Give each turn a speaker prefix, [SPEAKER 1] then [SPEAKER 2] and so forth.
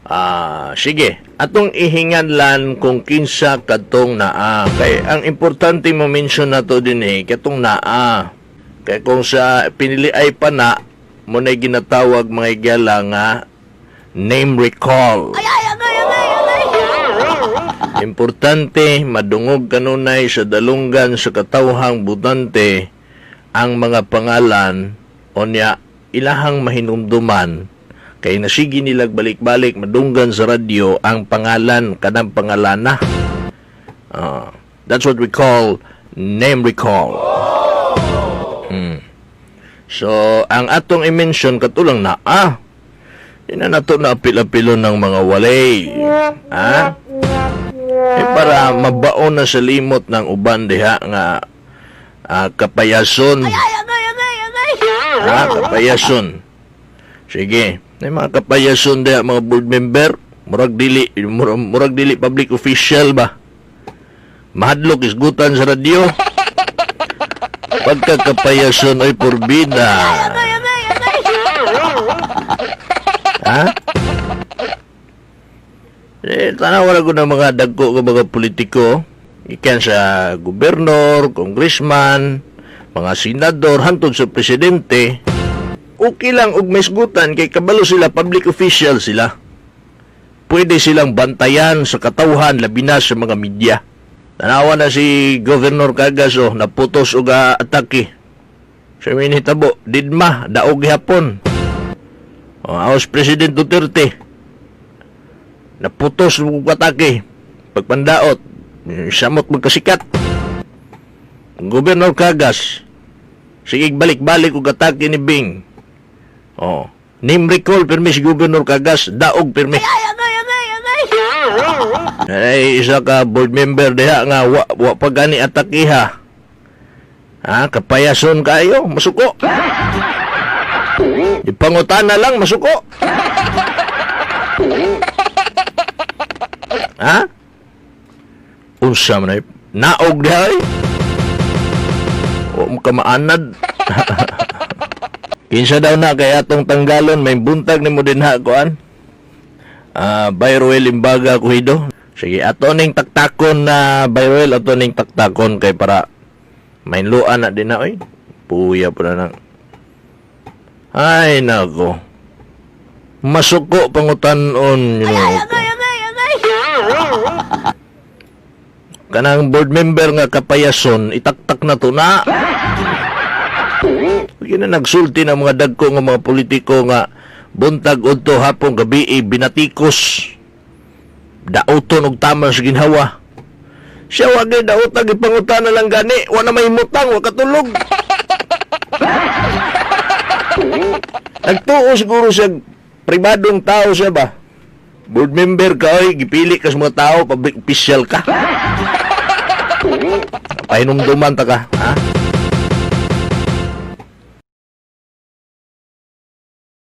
[SPEAKER 1] Ah, sige. Atong ihinganlan kung kinsa kadtong naa. Kay ang importante mo mention nato din eh, katong naa. Kay kung sa pinili ay pa na, mo na ginatawag, mga higala, nga name recall. Importante madungog kanunay sa dalunggan sa katawhang botante ang mga pangalan, onya ilahang mahinumduman kay nasigi nilag balik-balik madunggan sa radyo ang pangalan kanang pangalana. Ah, that's what we call name recall. So, ang atong i-mention katulang na ah. Di na nato na apil-apilo ng mga walay. Ha? Eh, para mabaon na sa limot ng uban diha nga kapayason. Ha, kapayason. Sige. May mga kapayason diha, mga board member, murag dili public official ba? Mahadlok isgutan sa radyo. Pagkakapayason ay porbida. Ha? Eh, tanawa ko ng mga dagko nga mga politiko. Ikan sa gobernador, congressman, mga senador, hantod sa presidente. Okay lang og maisgutan kay kabalo sila, public official sila. Pwede silang bantayan sa katawhan, labi na sa mga media. Tanawa na si Governor Cagas, oh, naputos og atake. Sa minitabo, didma, daog gihapon. Oh, House President Duterte, naputos og atake. Pagpandaot, samot magkasikat. Governor Cagas, sige balik-balik og atake ni Bing. Oh, name recall pirmi si Governor Cagas, daog pirmi. Ay, isa ka board member diha nga wa pa gani atakiha. Ha, kapayason kayo, masuko. Ipangutana lang, masuko. Ha? Unsa man ay naog diha ay? Wa mo ka maanad. Kinsa daw na kay atong tanggalon, may buntag nimo dinha kuan. Ah, Bayruel Limbaga Kuhido. Sige, ato ning taktakon na Bayruel, ato ning taktakon kay para mainluan na din na oy. Puya pa na nang. Ay nako. Masuko pangutanon. Kanang board member nga kapayason, itaktak na to na. Hindi na nagsulti ng mga dagko nga mga politiko nga buntag udto hapon gabi binatikos. Dauton og tama sa ginhawa. Siya wa gyud daotag, ipangutana lang gani, wa na may mutang, wa katulog. Nagtuo siguro siya pribadong tao siya ba? Board member ka oy, gipili ka sa mga tao, public official ka. Pahinumduman ta ka, ha?